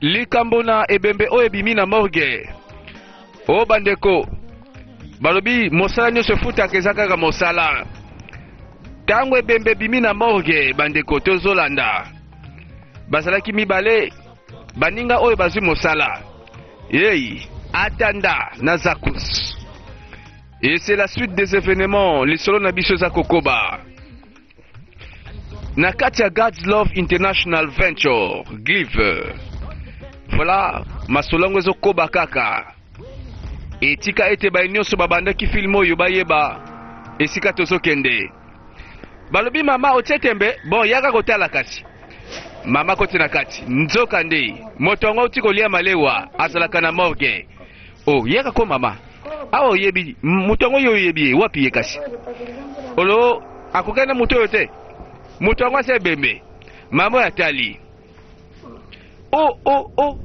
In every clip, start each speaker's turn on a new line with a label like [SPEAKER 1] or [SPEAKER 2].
[SPEAKER 1] Likambo na ebembe oyo ebimi na morgue. O bandeko, balobi mosala nyonso efutaka eza kaka mosala. Ntango ebembe ebimi na morgue, bandeko tozolanda. Bazalaki mibale, baninga oyo bazwi mosala. Yei, atanda na Zakus. Et c'est la suite des événements, lisolo na biso eza kokoba. Na kati ya God's Love International Venture, Give. Voilà, masolo yango ezokoba kaka. Etika ete baye nyonso babandaki film oyo bayeba esika tozokende. Balobi mama otie tembe, bon yaka kotala kasi. Mama koti na kati. Nzoka nde moto yango auti kolia malewa azalaka na morgue. Oh, yaka ko mama. Awa oyebi moto yango yo oyebi ye wapi ye kasi? Olo akokani na moto oyo te. Moto yango asi ebembe. Mama oyo atali. Oh oh oh.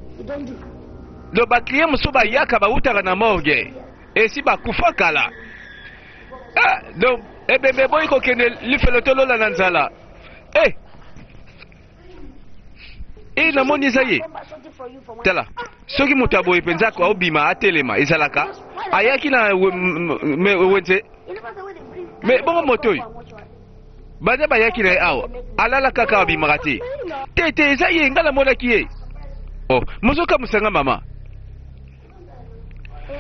[SPEAKER 1] Donc ba clients mosusu bayaka bawutaka na morgue. Esi bakufa kala. Ah, donc ebembe eboyi kokende lifelo to lola na nzala. Eh! E namoni eza ye. Tala, soki moto ya boye mpenza aobima atelema ezalaka ayaki na wenze me bongo moto oyo baza bayaki na ye awa alala kaka abimaka te te te eza ye ngai namonaki ye oh mozokamwisa nga mama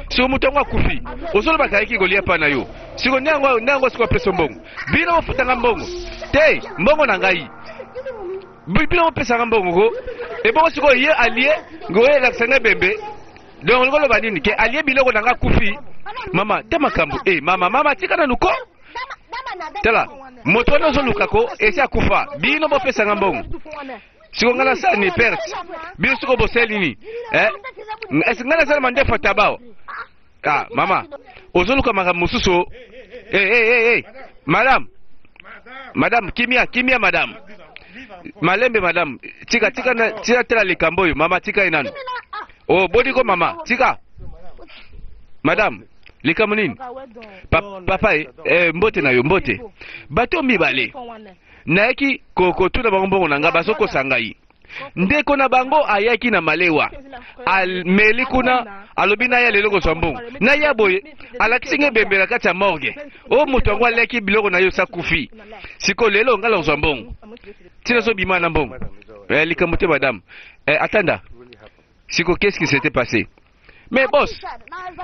[SPEAKER 1] siko moto yango akufi ozolobaka ayaki kolia mpa na yo siko nde yango nde yango siko apesa mbongo bino bofutanga mbongo te mbongo na ngai bino bopesanga mbongo ko ebongo sikoyo ye alie ngoye elakisa ngai bembe donc olingi oloba nini ke alie biloko na ngai akufi mama te makambo e eh, mama mama tika nanu ko tala moto wana ozoluka ko esi akufa bino bopesanga mbongo siko ngai nasala ni perte bino siko bosali nini eh? esi ngai nasala mandefu tabao ah mama ozoluka makambo mosusu hey, hey, hey, hey. Madame madame kimia kimia madame malembe madame tika tika na, tika tala likambo oyo mama tika ye nanu oh boni ko mama tika madame likambo nini pa, papa eh, eh, mbote na yo mbote bato mibale nayaki kotuna bango mbongo na ngai bazokosa ngai Ndeko na bango ayaki na malewa, ameli kuna, alobi naya lelo kozwa mbongo. Naya boye, alakisi ngai ebembe na kati ya morgue. O moto yango aliaki biloko na yo sakufi. Siko lelo ngai nakozwa mbongo. Tina azobima na mbongo. Eh, likambo te madame. Eh, atanda. Siko qu'est-ce qui s'était passé? Mais boss,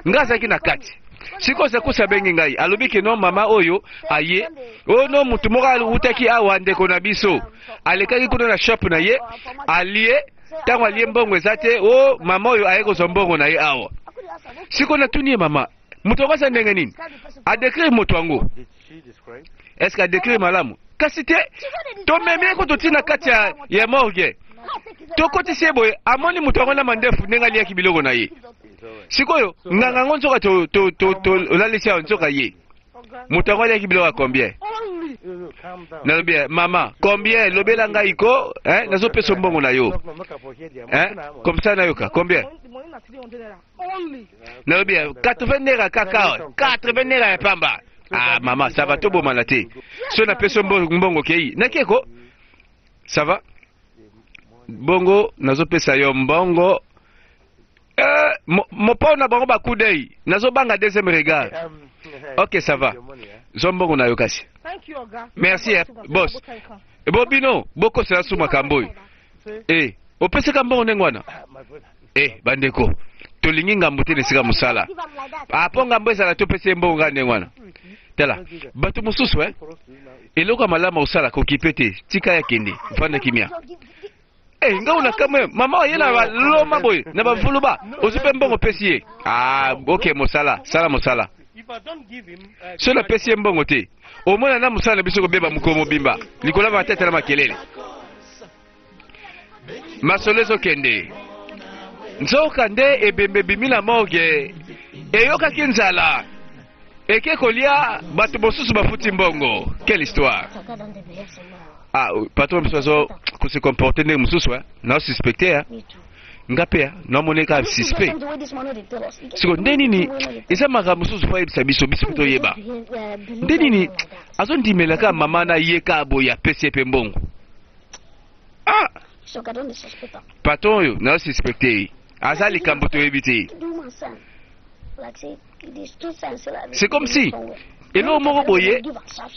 [SPEAKER 1] nga azalaki na kati. Sikoyo Zakusi abengi ngai, alobi ke non mama oyo aye, oh non mutu moko awutaki awa ndeko na biso alekaki kuna na shop na ye alie, ntango alie mbongo eza te, oh mama oyo aye kozwa mbongo na ye awa. Sikoyo natuni ye mama, moto yango aza ndenge nini? A décrire moto yango. Est-ce que a décrire malamu? Kasi te, tomemi ye ko totii na kati ya, ya morgue. Tokotisi ye boye, amoni moto yango na mandefu ndenge aliaki biloko na ye. Sikoyo, nganga yango nzoka tolalisi awa nzoka ye. Moto yango aliaki biloko ya combien? Nalobi, eh, mama, combien? Lobela ngai ko, eh, nazopesa mbongo na yo. Eh, comme ça nayoka, combien? Nalobi, eh, 80 naira kaka, 80 naira ya pamba. Ah, mama, ça va tobomana te. So napesi yo mbongo kei. Nakeko? Ça va? Bongo nazopesa yo mbongo. Eh, mopao na bango bakudei. Nazobanga deuxième regard. Ok, ça va. Zwa mbongo na yo kasi. Merci, eh, boss. Ebo bino, bokosela su makambo oyo. Eh, opesaka mbongo ndenge wana? Eh, bandeko, tolingi ngambo te na esika mosala. Ah, mpo ngambo ezala topesa ye mbongo kaka ndenge wana. Tala, bato mosusu eh, eloko ya malamu osala kokipe te, tika ya kende, vanda kimia. Eh, nga una kamwe, mama oye na baloma boye, na bavuluba, ozwi mpe mbongo opesi ye. Ah, ok, mosala, sala mosala. Soki napesi ye mbongo te, omona na mosala na biso kobeba mokolo mobimba, likolo ya matete na makelele. Masolo ezokende. Nzoka nde ebembe ebimi na morgue, eyokaki nzala, eke kolia bato mosusu bafuti mbongo. Quelle histoire! Ah, patron biso azo ko se comporter ndenge mosusu eh? Na suspecter eh? Nga mpe eh? Namoni kaka suspect. Siko nde nini eza makambo mosusu fo ayebisa biso biso mpe toyeba nde nini azondimela kaka mama na ye kaka boye apesi ye mpe mbongo. Patron oyo nazo suspecte ye, aza likambo toyebi te. C'est comme si eloko moko boye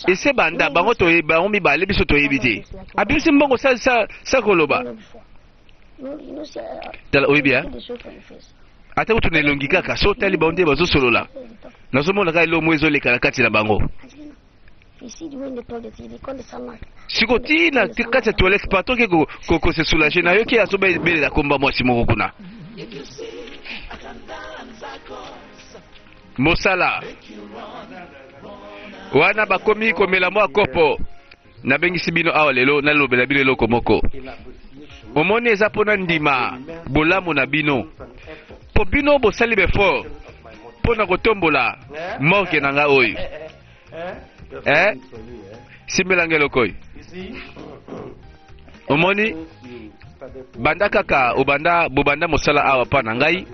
[SPEAKER 1] ese banda bango toyebi bango mibale biso toyebi te. Abimisi mbongo sa sa sa koloba. Tala oyebi hein? Ata kutu na elongi kaka so otali bango nde bazosolola nazomona kaka eloko moko ezoleka na kati na bango. Siko ti na kati ya toilette patron ke ko se soulager nayoki azobelela komba mwasi moko kuna. Mosala wana bakomi komela mwa kopo. Nabengisi bino awa lelo nalobela bino eloko moko. Omoni eza mpo nandima bolamu na bino, mpo bino bosali befort mpo na kotombola morgue na ngai oyo. Eh? Simbela ngai eloko oyo. Omoni banda kaka obanda bobanda mosala awa mpa na ngai,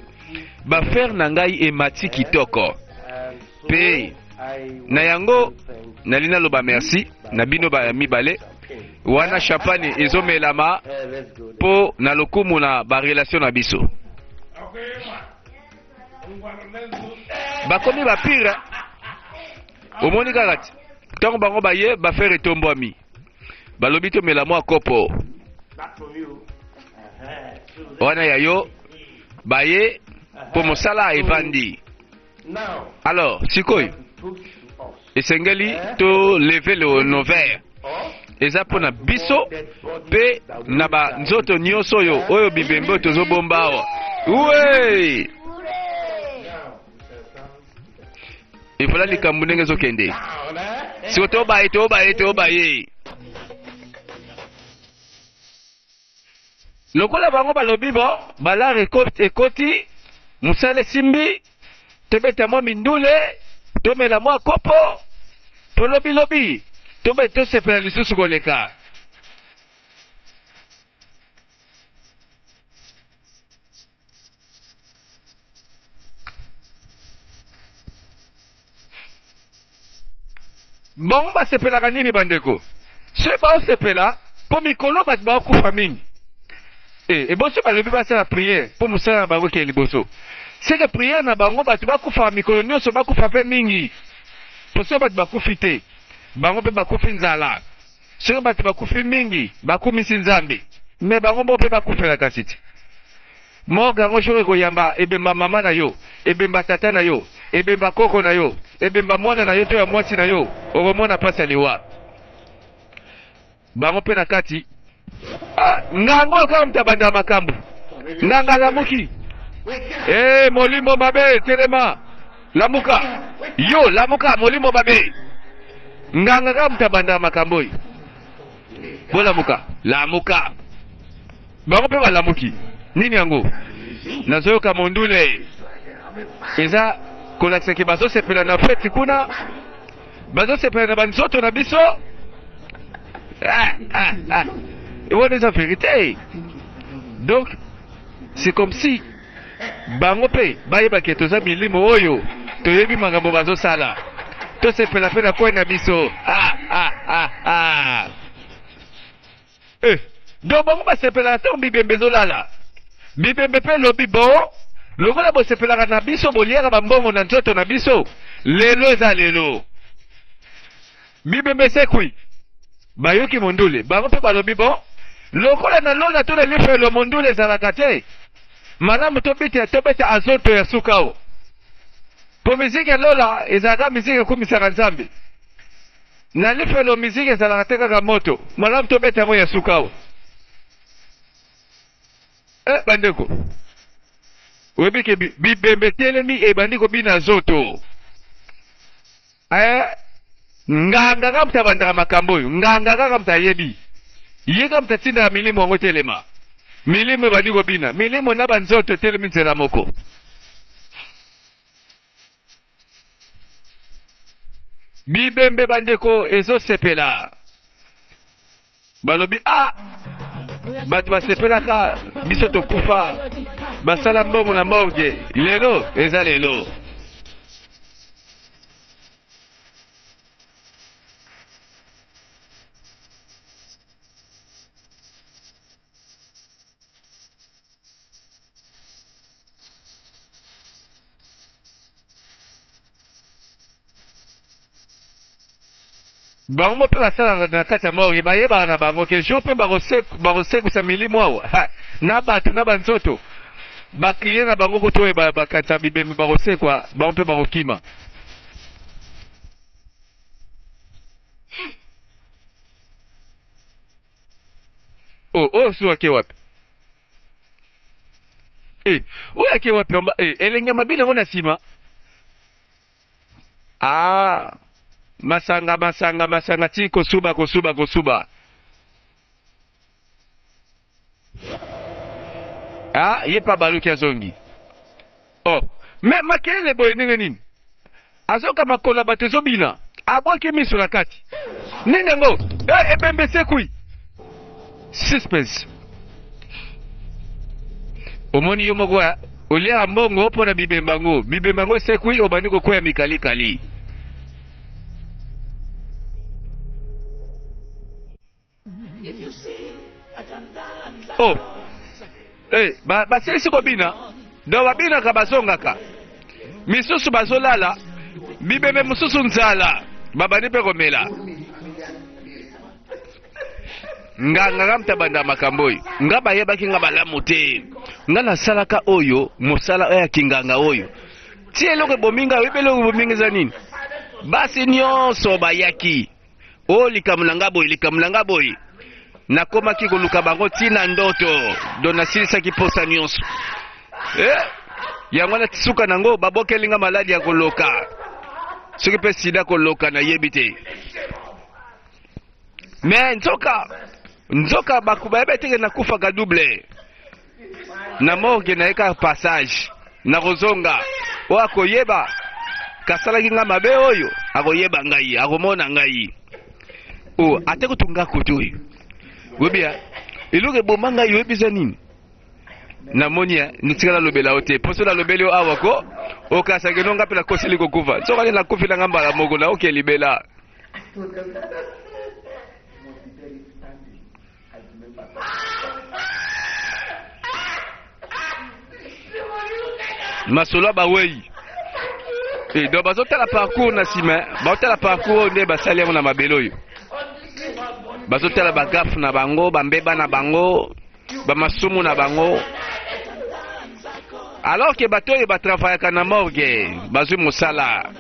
[SPEAKER 1] bafere na ngai emati kitoko mpe na yango nalingi naloba merci na bino ba mibale wana champagne ezomelama mpo na lokumu na barelation na biso bakomi bapire omoni kaka ti ntango bango baye bafere etombwami balobi tomela mwa kopo wana ya yo baye mpo mosala evandi Alors, sikoyo esengeli to lever le nos verres eza mpo na biso mpe na banzoto nyonso oyo oyo bibembe oyo tozobomba awa we evola likambo ndenge ezokende siko tobaye tobaye tobaye Lokola bango balobi bo balare ekoti, mosala esimbi, tobeta mwa mindule, tomela mwa kopo, tolobilobi, tobe tosepela lisusu koleka. Bango basepelaka nini bandeko? Soki baosepela mpo mikolo bato baokufa mingi e eboso balobi basala priere mpo mosala na bango ekende liboso seke priere na bango bato bakufaka mikolo nyonso bakufa mpe mingi mpo soki bato bakufi te bango mpe bakufi nzala soki bato bakufi mingi bakumisi Nzambe me bango moko mpe bakufela kasi te Morgue yango jour ekoyamba ebemba mama na yo, ebemba tata na yo, ebemba koko na yo, ebemba mwana na yo to ya mwasi na yo, okomona pasi ya liwa. Bango mpe na kati ah, nganga oyo kaka moto abandaka makambo. Nganga alamuki. Eh, molimo mabe telema, lamuka yo, lamuka molimo mabe. Nganga kaka moto abandaka makambo oyo. Bolamuka, lamuka. Bango mpe balamuki. Nini yango? Nazoyoka mondule. Eza kolakisa ke bazosepela na feti kuna, bazosepela na banzoto na biso. Ah, ah, ah. Wana eza verite. Donc, c'est comme si bango mpe bayeba ke toza milimo oyo toyebi makambo bazosala, tosepela mpe na kwai na biso. Ah, ah, ah, ah. Eh, donc bango basepelaka ntango bibembe ezolala. Bibembe mpe elobi bo, lokola bosepelaka na biso, boliaka bambongo na nzoto na biso, lelo eza lelo. Bibembe esekwi, bayoki mondule, bango mpe balobi bo, lokola na lola to na lifelo mondule ezalaka te, malamu tobeta tobeta azoto ya suka o. Mpo miziki ya lola ezalaka miziki ekumisaka Nzambe. Na lifelo miziki ezalaka te kaka moto. Malamu tobeta yango ya suka awa. Eh bandeko, oyebi ke bibembe etelemi ebandi kobina zoto. Eh, nganga kaka moto abandaka makambo oyo, nganga kaka moto ayebi. Ye kaka moto atindaka milimo yango etelema. Milimo ebandi kobina, milimo na banzoto etelemi nzela moko. Bibembe bandeko ezosepela, balobi a ah, bato basepelaka biso tokufa, basala mbongo na morgue, lelo eza lelo. Bango mpe basalaka na kati ya morgue, bayebaka na bango ke jour mpe bakosekwisa milimo awa na bato na banzoto, ba client na bango kutu oyo bakanisa bibembe bakosekwa, bango mpe bakokima. Oh, oyo su ake wapi? Eh, oyo ake wapi? Eh, elenge mabe nango na nsima. Ah, masanga masanga masanga ti kosuba kosuba kosuba. Ah, ye pa baluki azongi. Oh, mais makelele boye ndenge nini? Azoka makolo ya bato ezobina, abwaki miso na kati. Nini yango? Eh, ebembe esekwi. Suspense. Omoni yo moko eh, oliaka mbongo mpo na bibembe yango, bibembe yango esekwi, obandi kokwea mikalikali. Oh. Hey, eh, ba, basilisi kobina donc babinaka bazongaka misusu bazolala bibembe mosusu nzala babandi mpe komela nganga nga moto abanda makambo oyo nga bayebaki nga malamu te nga nasalaka oyo mosala oyo ya kinganga oyo ti eloko ebomi nga oyebi eloko ebomi nga eza nini basi nyonso bayaki o oh, likambo na nga boye likambo na nga boye nakomaki koluka bango ti na ndoto do nasilisaki mposa nyonso eh, yango wana suka nango babokeli nga maladi ya koloka soki mpe sida koloka nayebi te me nzoka nzoka bayebi eteke nakufaka double na morgue na ye kaka passage nakozonga oyo akoyeba kasalaki ngai mabe oyo akoyeba ngai akomona ngai o oh, ate kutu nga kote oyo oyebi ya eloko eboma ngai oyebi eza nini namoni ya nitika nalobela yo te mpo so nalobeli yo awa ko okasaki no nga mpe nakoseli kokufa soki nde nakufi na nga mbala moko naoke libela masolo ya bawei e, donc bazotala parcours na nsima bazotala parcours oyo nde basali yango na mabele oyo bazotala bagafe na bango bambeba na bango bamasumu na bango alors ke bato oyo batravayaka na morgue bazwi mosala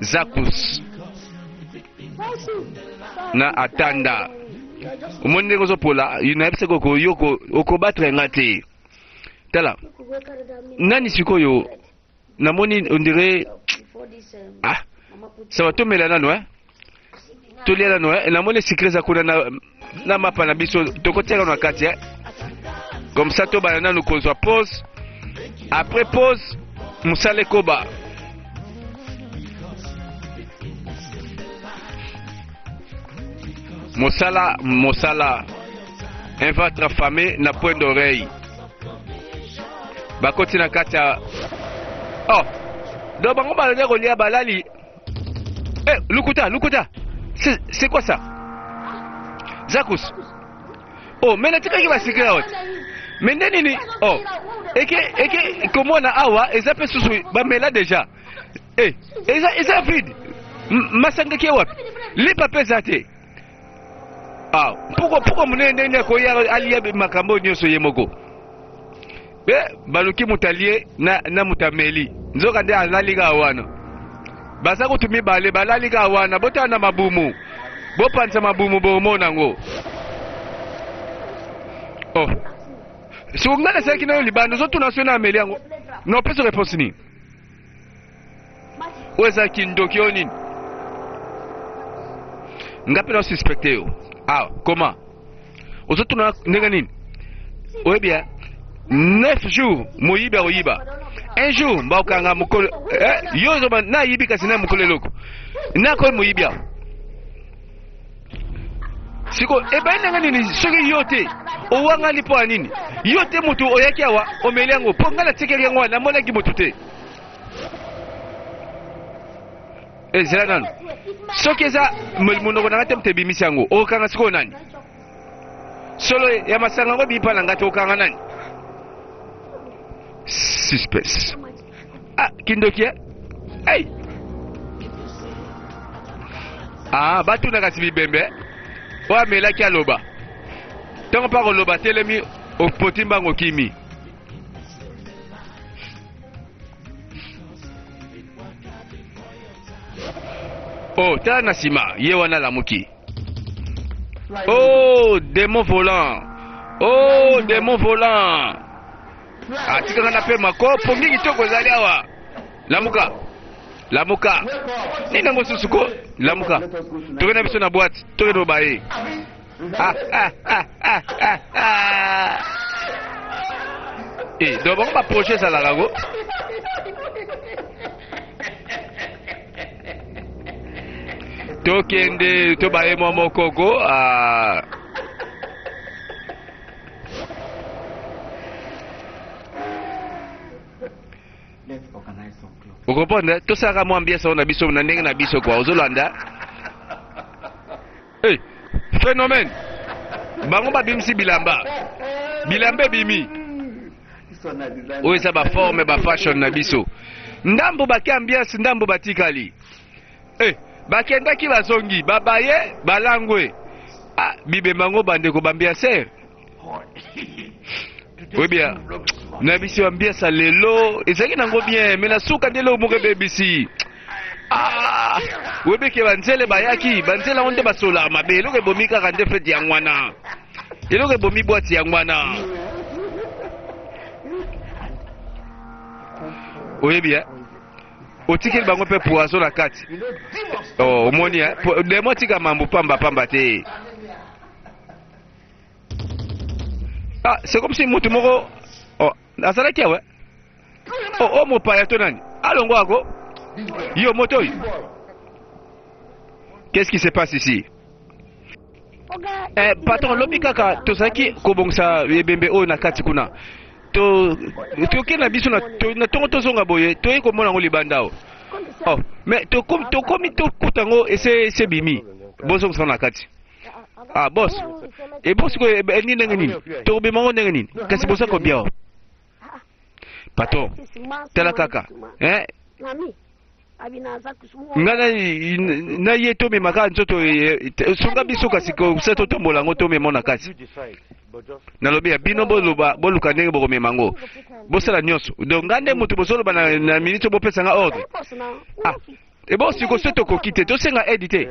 [SPEAKER 1] Zakus na atanda omoni ndenge ozopola nayebisaki yo okobatre nga te tala nani sikoyo namoni ondire ah sawa tomela nano eh tolia nano eh namoni sikre eza kuna na, na mapa na biso tokotiaka na kati eh comme ça tobanda nano kozwa pause après pause mosala ekoba mosala mosala un ventre affamé na point d'oreille bakoti na kati ya oh donc bango balandi kolia balali Eh, lukuta, lukuta. C'est quoi ça? Zakus. Oh, mais natikaki basikre awa te. Mais nde nini? Oh, eke eke komona awa eza mpe susu bamela deja. Eh, eza eza vide. Masanga ke wapi? Lipa mpe eza te. Ah, pourquoi pourquoi monene ndenge akoya alia makambo nyonso ye moko? Be baluki moto alie na, na moto ameli nzoka nde alali kaka wana baza kutu mibale balali kaka wana botala na mabumu bopanza mabumu bomona yango oh soki ngai nasalaki nayo libanda ozotuna soki na ameli yango na opesa réponse nini oyo eza kindoki oyo nini nga mpe na suspecte yo ah comment ozotuna ndenge nini oyebi ya 9 jours moyibi akoyiba un jour bakokanga mokolo eh, yo ozoba nayibi kasi na mokolo eloko nakoyi moyibi awa siko ebayi ndenge nini soki yo te owangani mpo ya nini yo te motu oyaki awa omeli yango mpo ngai natikeli yango wana namonaki motu te ezela eh, nanu soki eza monoko na ngai te moto ebimisi yango okokanga sikoyo nani solo ya masanga yango ebipa na ngai te okanga nani suspense ah kindoki eh? hey. Ah, batuna kasi bibembe oyo amelaki aloba ntango mpe akoloba telemi opoti mbango okimi. Oh, tala na nsima ye wana alamuki. Oh, démon volant. Oh, démon volant. Atikaka na pema ko pongi kitoko ezali awa. Lamuka. Lamuka. Nini yango susu ko? Lamuka. Toke na biso na boîte. Toke no baye. Ah, ah, ah, ah, ah, ah. Eh, donc bango ba projet ezalaka ko? Tokende tobaye mwa moko ko. Ah. Okomprendre tosalaka mwa ambiance oyo na biso na ndenge na biso kwa ozolanda hey, phénomène bango babimisi bilamba bilamba ebimi oyo eza baforme bafashion na biso ndambo bake ambiance ndambo batikali hey, bakendaki bazongi babaye balangwe ah, bibemba yango bandeko bambiaser oyebi ya na biso ya mbiasa lelo ezalaki nango bien me na suka nde eloko moko ebebisi ah, oyebi ke banzele bayaki banzele yango nde basolaka mabe eloko ebomi kaka nde fete yango wana eloko ebomi bwati yango wana oyebi eh? otikeli bango mpe poison na kati oh, omoni eh? Demo atika mambo pamba pamba te. Ah, c'est comme si moto moko oh, azalaki awa oh, oh, mopaya to nani alongo ako yo moto oyo. Qu'est-ce qui se passe ici? Eh, patron, lobi kaka tozalaki kobongisa ebembe oyo na kati kuna to toke na biso na ntongo tozonga boye toye komona yango libanda o oh, mais tokomi tokuta yango ese ese bimi bozongisa na kati. Ah boss, e boss sikoyo elingi ndenge nini tokobima yango ndenge nini kasi boza kobia o patron tala kaka eh? Nga na ye tomema kaka nzoto sunga biso kasi kosa totombola yango tomema na kati. Nalobi ya bino boloba boluka ndenge bokomema yango bosala nyonso donc nga nde moto bozoloba na, na minute bopesa nga ordre. Ah ebo siko so tokoki te tosenga aide te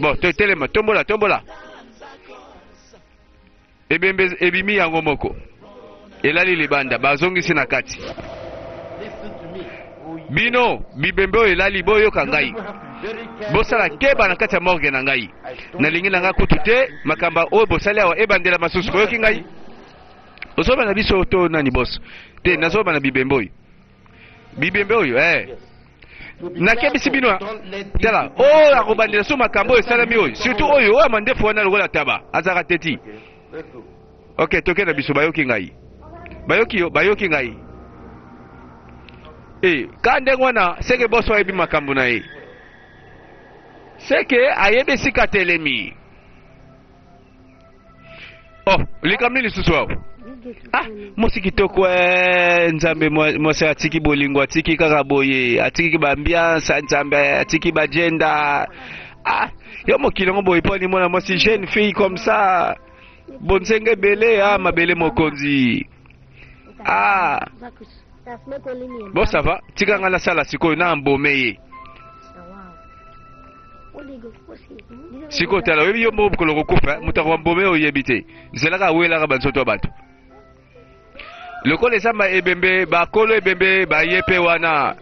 [SPEAKER 1] bon totelema tombola tombola ebembe ebimi yango moko elali libanda bazongisi na kati. Bino bibembe oyo elali boyoka ngai bosala keba na kati ya morgue na ngai nalingi na ngai kutu te makambo oyo bosali awa ebandela masusu boyoki ngai ozoba na biso to nani boss te nazoba na bibembe oyo bibembe oyo eh. Nakebisi bino tala oyo akobandela so makambo oyo esalami oyo surtout oyo oyo mandefu wana lokola taba azalaka teti. Ok toke na biso bayoki ngai bayoki yo bayoki ngai e ka ndenge wana seke boso ayebi makambo na ye seke ayebi esika telemi. Oh, likambo nini lisusu awa? Ah, mwasi kitoko eh, Nzambe mwasi atiki bolingo, atiki kaka boye, atiki ba ambiance, Nzambe atiki ba agenda. Ah, yo mokili yango boye poni mwana mwasi jeune fille comme ça. Bonzenga ebele, ah mabele mokonzi. Ah. Bon ça va, tika nga nasala sikoyo na mbome ye. Sikoyo tala oyebi yo moko mokolo kokufa moto akoba mbome oyo oyebi te zelaka awelaka banzoto ya bato lokola eza ma ebembe bakolo ebembe baye mpe wana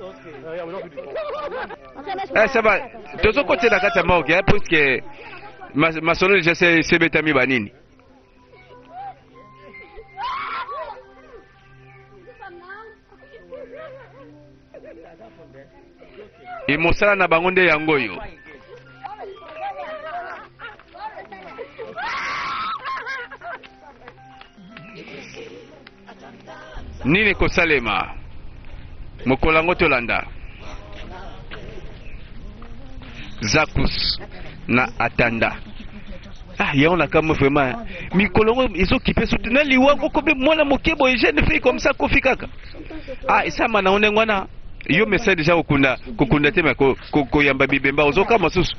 [SPEAKER 1] eh, ça va tozokotela kati ya morgue eh, puisque masolo deja sebetami banini. E mosala na bango nde yango oyo. Nini ekosalema mokolo yango? Tolanda Zakus na Atanda. Ah, yango na kamwe vraiment mikolo yango ezokipe soki na liwa moko mpe mwana moke boye jeune fille comme ça kofi kaka. Ah, esama nango ndenge wana. Yo mesa deja kokunda kokunda te me koyamba bibemba ozokamwa susu.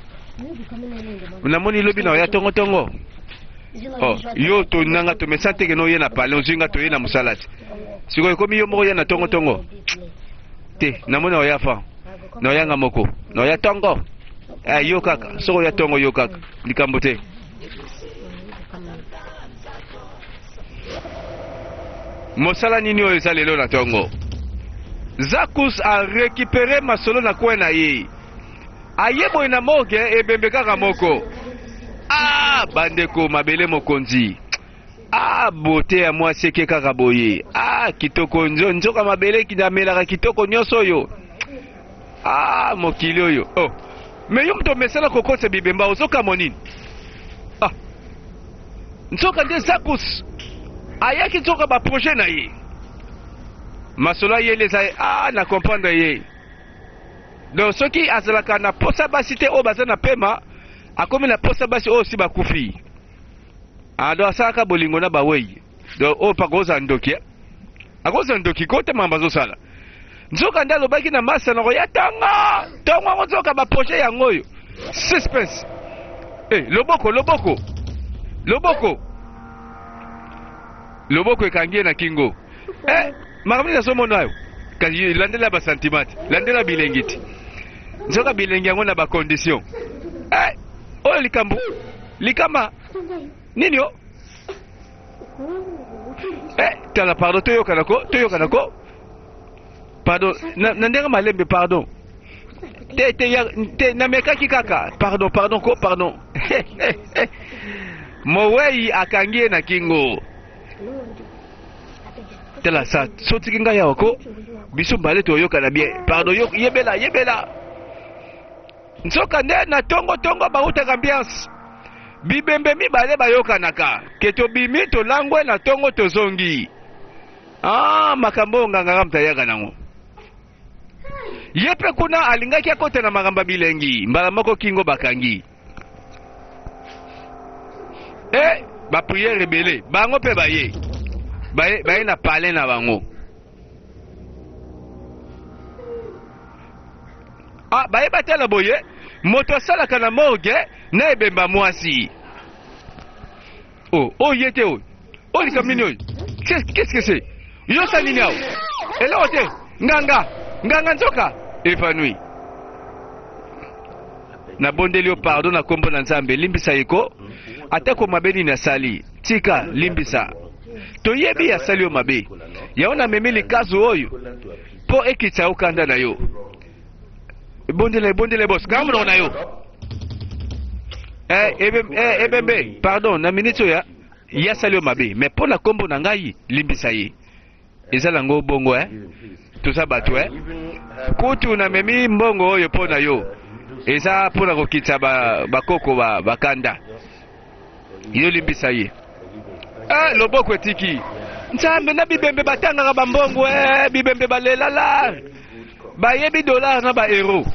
[SPEAKER 1] Namoni lobi na oya tongo tongo. Oh, yo tonanga tomesa te keno oye na palais ozwi nga toye na mosala te. Sikoyo ekomi yo moko ya na tongo tongo. Te, namoni oya fa. Na oya nga moko. Na oya tongo. Eh, yo kaka. Soko oya tongo yo kaka. Likambo te. Mosala nini oyo eza lelo na ntongo? Zakus a récupéré masolo na coin na ye. Aye boye na morgue ebembe kaka moko. Ah, bandeko mabele mokonzi. Ah, beauté ya mwasi eke kaka boye. Ah, kitoko nzo, nzoka mabele amelaka kitoko nyonso oyo. Ah, mokili oyo. Oh. Mais yo moto omesana kokotisa bibemba ozokamwa nini? Ah. Nzoka nde Zakus ayaki nzoka ba projet na ye. Masolo ayeli eza ah na comprendre ye. Donc soki azalaka na posa basi te oyo baza na pema, akomi na posa basi oyo si bakufi. Ah donc asalaka bolingo na bawei. Donc oyo pa kozala ndoki. Eh? Akozala ndoki ko te makambo azosala. Nzoka nde alobaki na masa na koya tongo tongo yango nzoka ba projet yango oyo. Suspense. Eh loboko loboko. Loboko. Loboko ekangi ye na kingo. Eh makambo nini azomona yo? Kasi landela ba sentiment, landela bilengi te. Nzoka bilengi yango na ba condition. Eh oyo likambo likama nini yo? Eh tala pardon toyokana ko toyokana ko. Pardon na, na ndenge malembe pardon. Te te ya te namekaki kaka pardon pardon ko pardon. Mowei akangi ye na kingo. Tala sa sotiki ngai awa ko biso mbale toyokana bien pardon yo yebela yebela. Nzoka nde na tongo tongo bautaka ambiance. Bibembe mibale bayokanaka ke tobimi tolangwe na tongo tozongi. Ah, makambo oyo nganga moto ayaka nango. Ye mpe kuna alingaki akota na makambo ya bilengi, mbala moko kingo bakangi. E ba prière ebele, bango mpe baye. Baye, baye na palais na bango. Ah, baye batala boye, moto asalaka na morgue na ebemba mwasi. Oh, oh ye te oyo. Oyo likambo nini oyo? Qu'est-ce que c'est? Yo osala nini awa? Eloko te. Nganga, nganga nzoka évanoui. Nabondeli yo pardon na kombo na Nzambe, limbisa ye ko. Atako mabe nini asali, tika limbisa. Toyebi asali yo mabe. Yango namemi likazu oyo mpo ekitisa yo kanda na yo. Ebondela, ebondela boss, kanga monoko na yo. Eh, ebembe, eh, ebembe, pardon, na minute oyo ye asali yo mabe, mais mpo na kombo na ngai limbisa ye. Eza nango bongo eh? Toza bato eh? Kutu namemi mbongo oyo mpo na yo. Eza mpo na kokitisa bakoko ba, bakanda. Yo limbisa ye. Eh, loboko etiki. Nzambe na bibembe batangaka bambongo eh, bibembe balelala. Bayebi dollar na ba euro.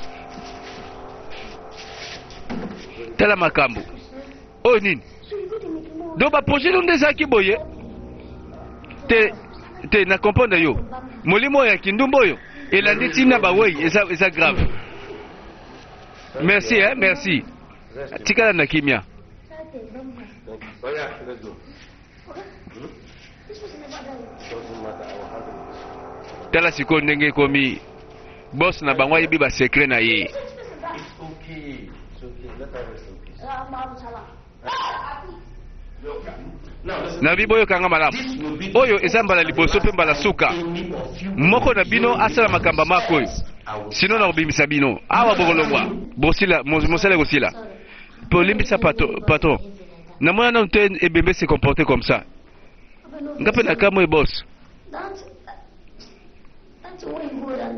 [SPEAKER 1] Tala makambo. Oyo nini? Donc ba projet nde ezalaki boye. Te te na comprendre yo. Molimo ya kindumba oyo elandi ntina bawei eza, eza grave. Merci eh, merci. Tikala na kimia. Tala sikoyo ndenge ekomi boss na bango ayebi ba secret na ye. Nabi boyokanga malamu, oyo eza mbala liboso mpe mbala suka moko na bino asala makambo mako oyo, sino nakobimisa bino awa, bokolongwa, bosila mosala ekosila. Polimbisa patron, namona nanu te ebembe se comporter comme ça. Nga mpe nakamwe boss.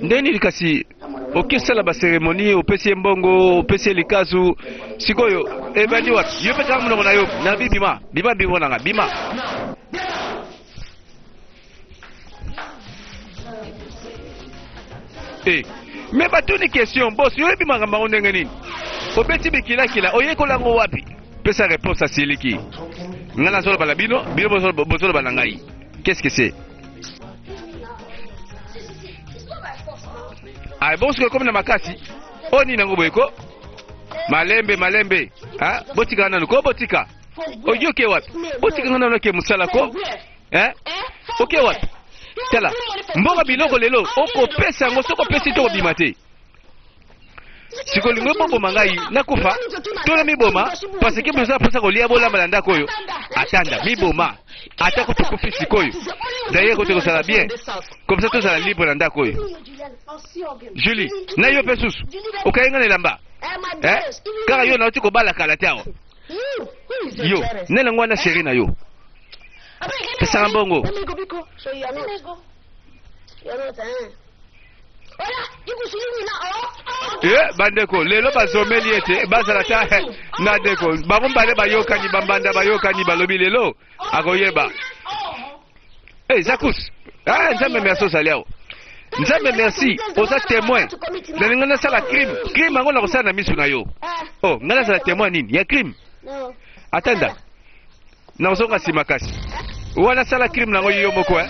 [SPEAKER 1] Ndenge nini kasi okesala ba cérémonie, opesi ye mbongo, opesi ye likazu, sikoyo ebandi wapi? Yo mpe kanga monoko na yo, nabi bima, bima bimo na nga, bima. Eh, mais batuni question boss, yo oyebi makambo yango ndenge nini? Obeti bikilakila, oyekola yango wapi? Pesa réponse asiliki. Nga nazoloba na bino, bino bozoloba na ngai. Qu'est-ce que c'est? Ah, bongo soki ekomi na makasi oyo nini yango boye ko malembe malembe ah, botika nanu ko botika oyo oke wapi botika nga nanu oke mosala ko eh? oke wapi tala mbongo biloko lelo okopesa yango soki opesi to kobima te sikoyo olingi boboma ngai nakufa to na miboma parce que boza mposa kolia bolamba na ndako oyo atanda miboma ata ko tokufi sikoyo d'ailleurs kote kozala bien comme ça tozala libre na ndako oyo julie na yo mpe susu okangi ngai na elamba eh? kaka yo nauti kobala kala te awa yo nani yango wana sheri na yo pesaka mbongo Eh, bandeko lelo bazomeli ete bazala ta na ndeko bango mbale bayokani bambanda bayokani balobi lelo akoyeba hey, eh, zakus ah, nzambe merci ozali awa nzambe merci oza témoin nalinga nasala crime crime yango nakosala na miso na yo oh ngai nazala témoin nini ya crime atanda nakozonga nsima kasi wana sala crime nango yo moko eh?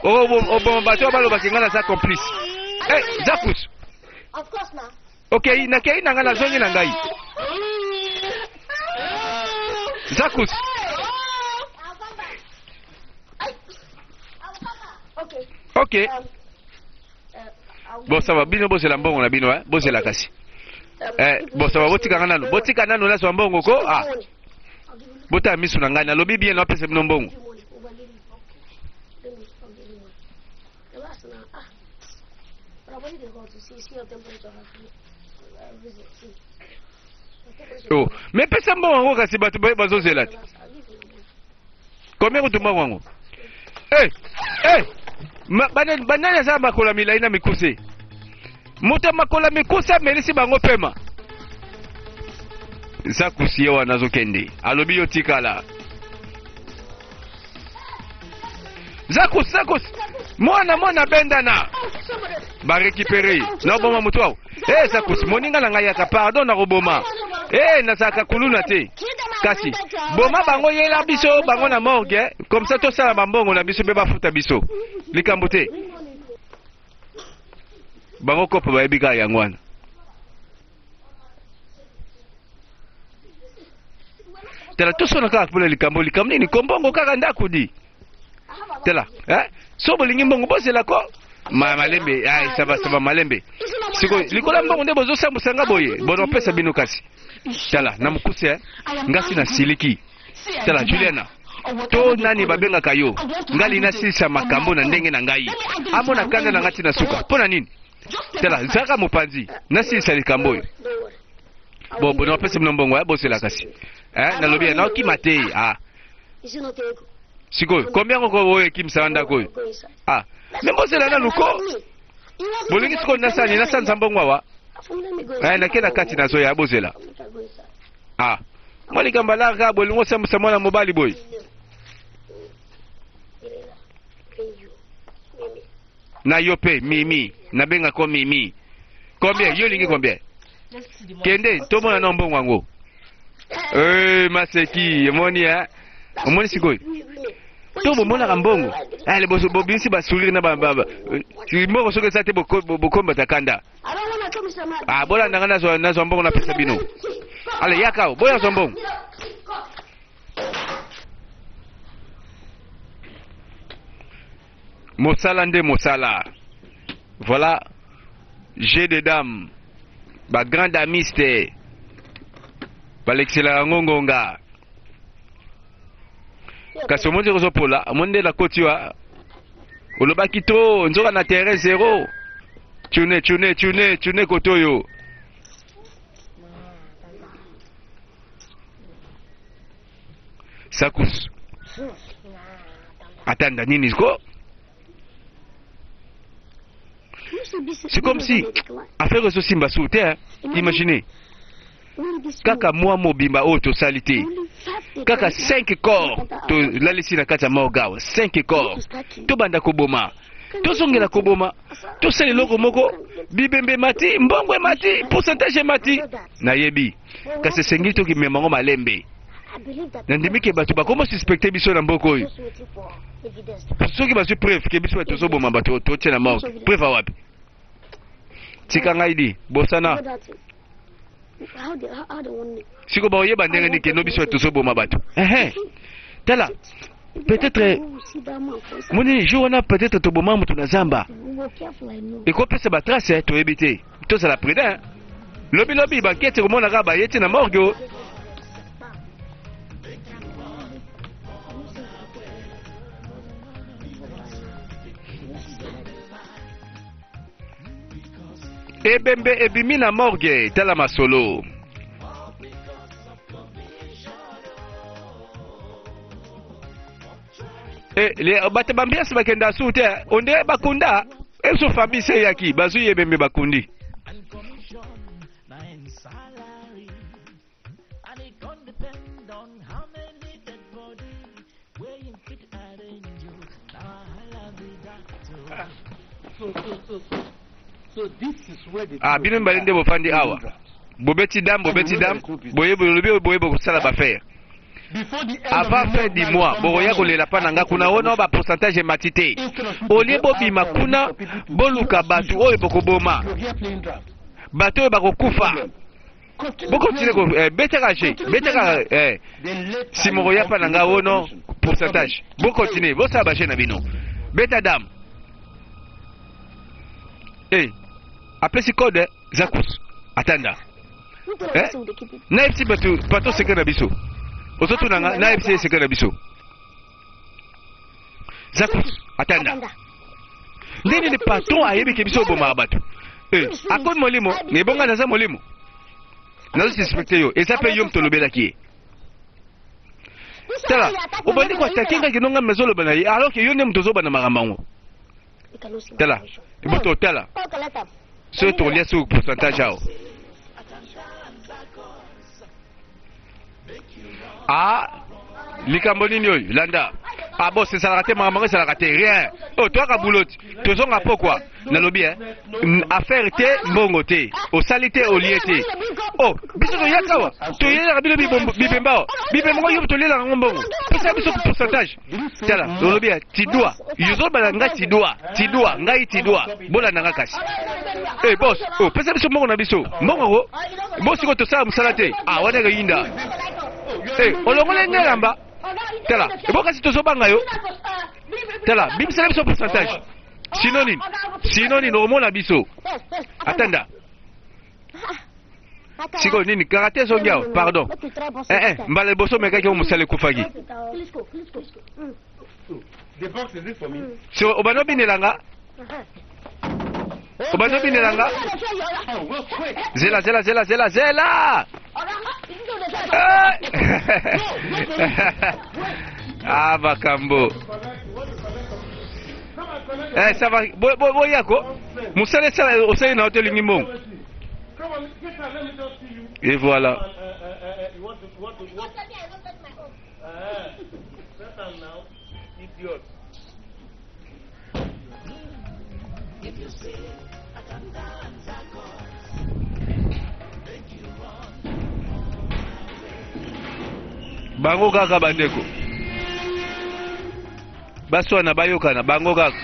[SPEAKER 1] oboma bato oyo balobaki ngai naza complice eh, zakus okei nakei na ngai nazongi na ngai zakus ok bon ça va bino bozela mbongo na bino eh? bozela kasi eh, bon ça va botikanga nanu botika nanu nazwa mbongo ko ah. Botala misu na ngai, nalobi bien, napesa bino mbongo. Oh, mais pesa mbongo yango kasi bato baye bazozela te. Combien kutu mbongo yango? Eh, eh, banani aza makolo milai na mikuse? Moto ya makolo mikuse amelisi bango pema. Zakusi ye wana azokende, alobi yo tikala. Zakus, Zakus, mwana mwana bendana barekipere ye nakoboma moto awo e eh, Zakus moninga na ngai yaka pardon nakoboma e eh, nazalaka kuluna te kasi boma bango yela biso bango na morgue eh. comme ça tosala bambongo na biso mpe bafuta biso likambo te bango kopo bayebi kaka yango wana tala tosona kaka mpona likambo likambo nini kombongo kaka ndako di tala eh? so bolingi mbongo bozela ko ma malembe ay saba saba malembe sikoyo likolo ya mbongo nde bozosambwisa nga boye bono opesa bino kasi tala na mokuse eh? ngasi na siliki tala juliana to nani babengaka yo ngai nasilisa makambo na ndenge na ngai amona kanda na ngai ntina suka mpo na nini tala zaka mopanzi nasilisa likambo oyo bo bo napesi bino mbongo ya bosela kasi eh, nalobi ya naokima te ah. sikoyo combien yango oyo ekimisaka ndako oyo ah me bosela nanu ko bolingi sikoyo nasani nasanza mbongo awa eh, nake na kati nazoya bozela ah mwa likambo alaka bolingo osambwisa mwana mobali boye na yo pe mimi nabenga ko mimi combien yo olingi combien kende tomona na mbongo yango eh, maseki omoni eh? omoni sikoyo to bomonaka mbongo eh, liboso bobimisi basourire na mbongo soki eza te bokombata kanda ah, bolanda nga nazwa mbongo napesa bino ale yaka boya zwa mbongo Mosala nde mosala. Voilà, jeu de dames. Ba grand damiste. Balekiselaka yango ngonga. Kasi omoni ndenge ozopola, omoni nde nakoti wa. Olobaki trop, nzoka na terrain zero. Tune, tune, tune, tune kotoyo. Sakus. Atanda nini ko? C'est comme si affaire ezosimba su te hein? Imaginez kaka mwa mobimba oyo tosali te kaka 5 corps tolalisi na kati ya morgue awa 5 corps tobanda koboma tozongela koboma tosala eloko moko bibembe emati mbongo emati pourcentage emati nayebi kasi esengeli tokimema yango malembe nandimi ke bato bakoma suspecte biso na mboka oyo soki bazwi preuve ke biso bato tozoboma bato totie na morgue preuve awapi? Tika ngai di bosana. Siko bakoyeba ndenge nini keno biso tozoboma bato. Ehe. Tala, peut-être moni jour wana peut-être toboma moto na zamba. Ekopesa ba trace toyebi te. Tozala prudent. Lobi lobi bakete komona kaka baye te na morgue. Ebembe ebimi na morgue, tala masolo. Eh, le, bato bambiasi bakenda su te onde bakunda ezo famille se eyaki bazwi ebembe bakundi. Ah, bino mibale nde bofandi awa bobeti dam bobeti dam boye bolobi boye bokosala bafere avant fin du mois bokoya kolela mpa na nga kuna ono ba pourcentage emati te olie bobima kuna boluka bato oyo bokoboma bato oyo bakokufa bokontinue ko eh, betaka je betaka eh, nsima okoya mpa na nga ono pourcentage bokontinue bosala baje na bino beta dame eh, apesi code zakus atanda eh? nayebisi bato bato seke na biso ozotuna nga nayebisi ye seke na biso zakus atanda nde nini patron ayebi ke biso obomaka bato eh, akomi molimo ebonga naza molimo nazo suspecte yo eza mpe yo moto olobelaki ye tala obandi koatake ngai kino ngai nazoloba na ye alors ke yo nde moto ozobanda makambo yango tala eboto tala soki tokolia soki pourcentage awa ah likambo nini oyo landa ah bos ezalaka te makambo yango ezalaka te rien oyo oh, toyaka buloti tozonga pokwa nalobi eh affaire te mbongo te osali te olie te oh biso toyaka awa toyelaka bino bibemba awa bibemba ngo yo tolielaka yango mbongo pesa biso pourcentage tala olobi ya tidwa yozobala ngai tidwa tidwa ngai tidwa bolanda nga kasi eh boss oh pesa biso mbongo na biso mbongo ko bo sikoyo tosala mosala te ah wana ekoyinda eh olongoli ngai elamba tala ebo kasi tozobanga yo tala bimisela biso pourcentage sino nini sino nini okomona biso atanda sikoyo nini karate ezongi awa pardon eh, eh, mbala liboso omekaki yango mosala ekufaki sikoyo obandi obinela nga obandi obinela nga zela zela zela zela zela eh! ah makambo Eh, ça va. Bo bo boya ko. Musala esala osali na yo te olingi mbongo. Et voilà. Bango kaka bandeko. Baswana bayokana bango kaka.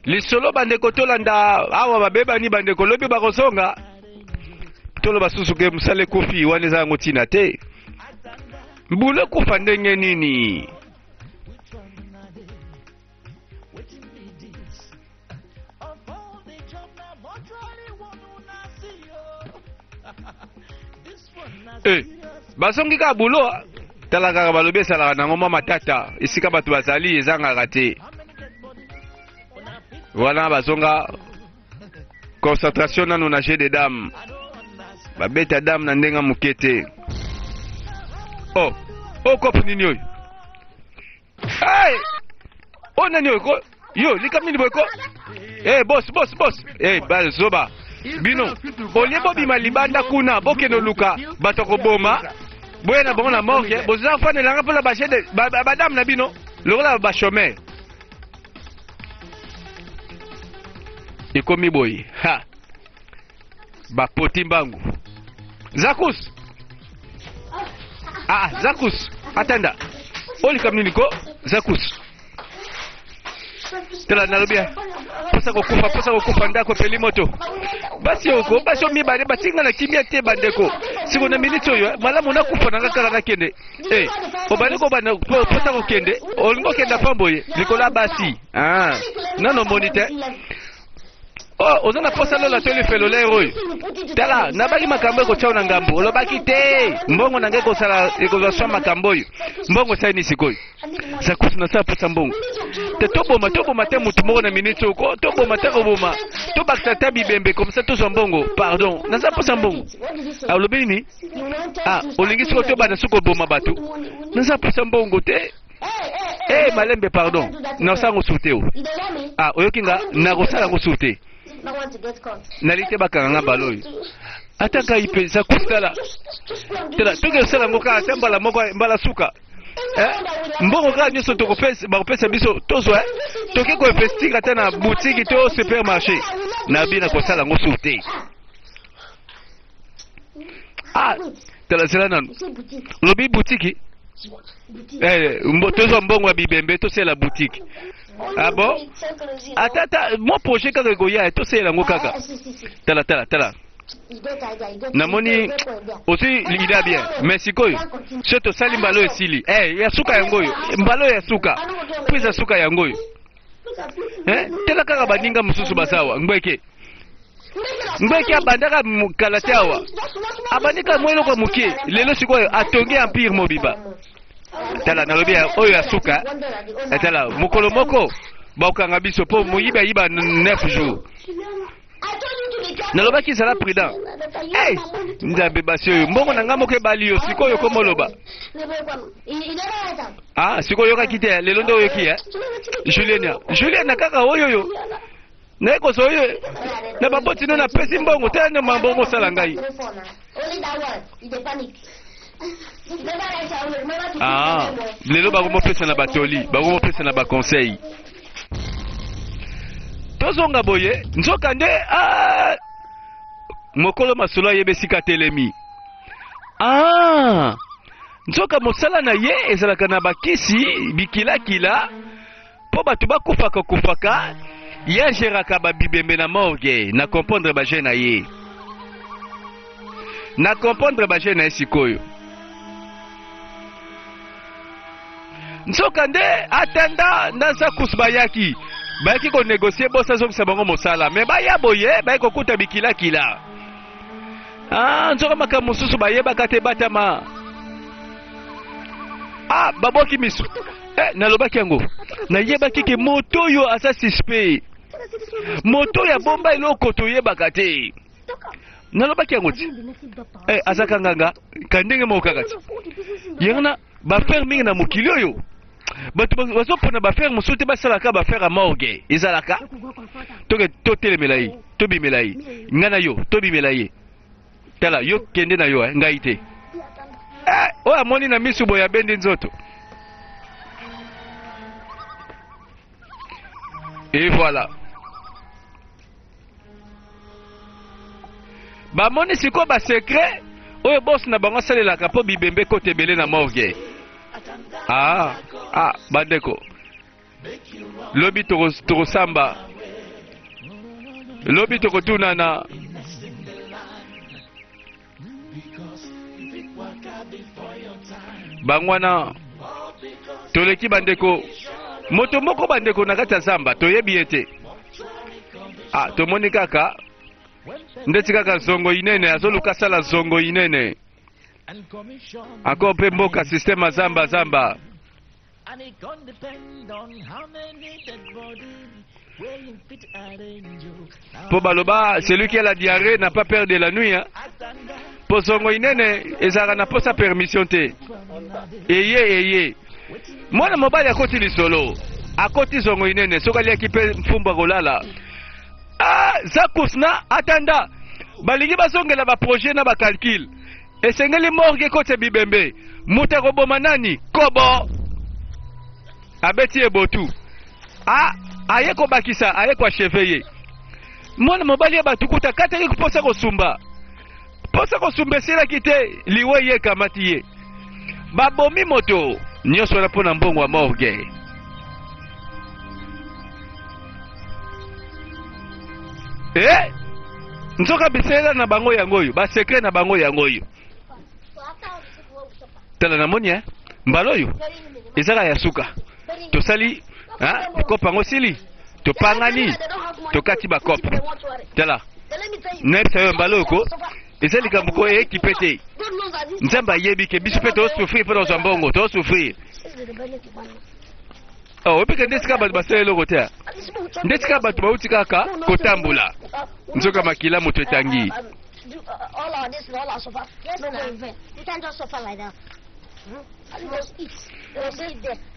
[SPEAKER 1] Lisolo bandeko tolanda awa babebani bandeko lobi bakozonga toloba susu ke mosala ekufi wana eza yango ntina te mbula ekufa ndenge nini Eh, bazongi kaka bulo tala kaka balobi esalaka nango mwa matata esika bato bazali ezangaka te wana bazonga concentration nano na jeu de dame babeta dame na ndenge moke te oh oh kope nini oyo Hey! Oh nani oyo ko? Yo, likambo nini boye ko? Eh, boss, boss, boss. Eh, bazoba. Bino, olie bobima libanda kuna, bokende oluka bato ya koboma. Boya na bango na morgue, boza fanelanga mpo na ba jeu de ba, ba, badame na bino lokola ba chômeur. Ekomi boye. Ha. Bapoti mbangu. Zakus. Ah, Zakus. Atanda. Olika nini ko? Zakus. Tala nalobi eh. Posa kokufa, posa kokufa ndako epeli moto. Basi oko, basi oyo mibale batinga na kimia te bandeko. Siko na miniti oyo eh, malamu nakufa na nga kaka nakende. Eh, obandi kobanda posa kokende, olingi okenda pamboye likolo ya basi. Ah, nano omoni te. Oh, oza na posa lola to lifelo lere oyo. Tala, nabaki makambo ekotya na ngambo. Olobaki te. Mbongo na ngai ekosala ekozwa swa makambo oyo. Mbongo esali nini sikoyo? Zakusu nasala posa mbongo. Te toboma, toboma te motu moko na miniti oyo. Ko toboma te koboma. Tobakisa ata bibembe comme ça tozwa mbongo. Pardon, nasala posa mbongo. Ah, olobi nini? Ah, olingi sikoyo tobanda soki koboma bato. Nasala posa mbongo te. Eh, hey, malembe pardon. Nasala yango sur te o. Ah, oyoki nga nakosala yango sur te. Nalingi te bakanga nga mbala oyo. Ata ngai mpenza kosala. Tala, toki kosala yango kaka ata mbala moko mbala suka. Eh? Mbongo kaka nyonso tokopesa bakopesa biso tozwa eh? Toki koinvestir ata na boutique to supermarché. Nabi nakosala yango sur te. Ah, tala zela nanu. Lobi boutique. Eh, mbo, tozwa mbongo ya bibembe tosala boutique. Ah bon? Ata ata mwa projet kaka ekoya tosala yango kaka. Tala tala tala. Namoni ozwi idée bien mais sikoyo so tosali mbala oyo esili eh, ya suka yango oyo mbala oyo ya suka prise ya suka yango oyo eh, tala kaka baninga mosusu bazawa ngbeke Ngbeke abandaka kala te awa abandi kaka mwa eloko ya moke lelo sikoyo atongi empire mobimba tala nalobi oyo ya suka eh, tala mokolo moko bakokanga biso mpo moyibi ayiba 9 jours nalobaki zala prudent hey, nzambe basi oyo mbongo na ngai moko ebali yo sikoyo komoloba ah sikoyo oyokaki te lelo nde oyoki eh? Juliena Juliena kaka oyo oyo naye kozwa oyo na baboti no napesi mbongo te na mambongo osala ngai ah, lelo bakomopesa na batoli bakomopesa na baconseil tozonga boye nzoka nde ah, mokolo masolo ayeba esika atelemi ah, nzoka mosala na ye ezalaka na bakisi bikilakila Po batu ba kufaka kufaka ye a geraka ba bibembe na morgue na comprendre ba jeux na ye na comprendre ba jeux na ye sikoyo nzoka nde atanda na zakus bayaki bayaki ko negocier boss azongisa bango mosala mais baya boye baye kokuta bikilakila ah, nzoka makambo mosusu bayebaka te batama ah, babwaki miso eh, nalobaki yango nayebaki ke moto oyo aza suspect moto oyo abomba eloko toyebaka te nalobaki yango ti eh, azaka nganga ka ndenge moko kaka ti yango na bafere mingi na mokili oyo bato bazopona bafere mosusu te basalaka bafere ya morgue ezalaka toke totelemela ye tobimela ye ngai na yo tobimela ye tala yo kende na yo eh, ngai te eh, oyo amoni na misu boye abendi nzoto et voilà bamoni sikoyo basecret oyo bosi na bango asalelaka mpo bibembe ekota ebele na morgue ah, ah, bandeko lobi tokosamba lobi tokotunana bango wana toleki bandeko moto moko bandeko na kati ya zamba toyebi ye te ah, tomoni kaka ndeti kaka zongo inene azoluka asala zongo inene encore mpe mboka systeme ya zamba zamba Po baloba celui qui a la diarrhée n'a pas peur de la nuit hein. Po zongo inene ezalaka na posa permission te. Eye eye. Mwana mobali akoti lisolo. Akoti zongo inene soki aliaki mpe mfumbu akolala. Ah, Zakus na atanda balingi bazongela ba projet na ba calcul. Esengeli morgue ekotisa bibembe. Moto akoboma nani? Kobo! Abeti ye botu. A, aye kobakisa, aye ko achever ye. Mwana mobali ya bato kuta akataki mposa kosumba. Mposa kosumba esilaki te, liwa eye ekamati ye. Babomi moto nyonso wana mpo na mbongo ya morgue. Eh? Nzoka bisalela na bango yango oyo, ba secret na bango yango oyo. Tala namoni eh? Mbala oyo ezaka ya suka. Tosali hein? Kope yango sili. Topangani, tokati ba kope. Tala. Nayebisa yo mbala oyo ko eza likambo ko ekipe te. Nzambe ayebi ke biso mpe tosouffrir mpo na kozwa mbongo, tosouffrir. Oh, oyebika nde esika bato basala eloko te nde esika bato bauti kaka kotambola nzoka makila moto etangi.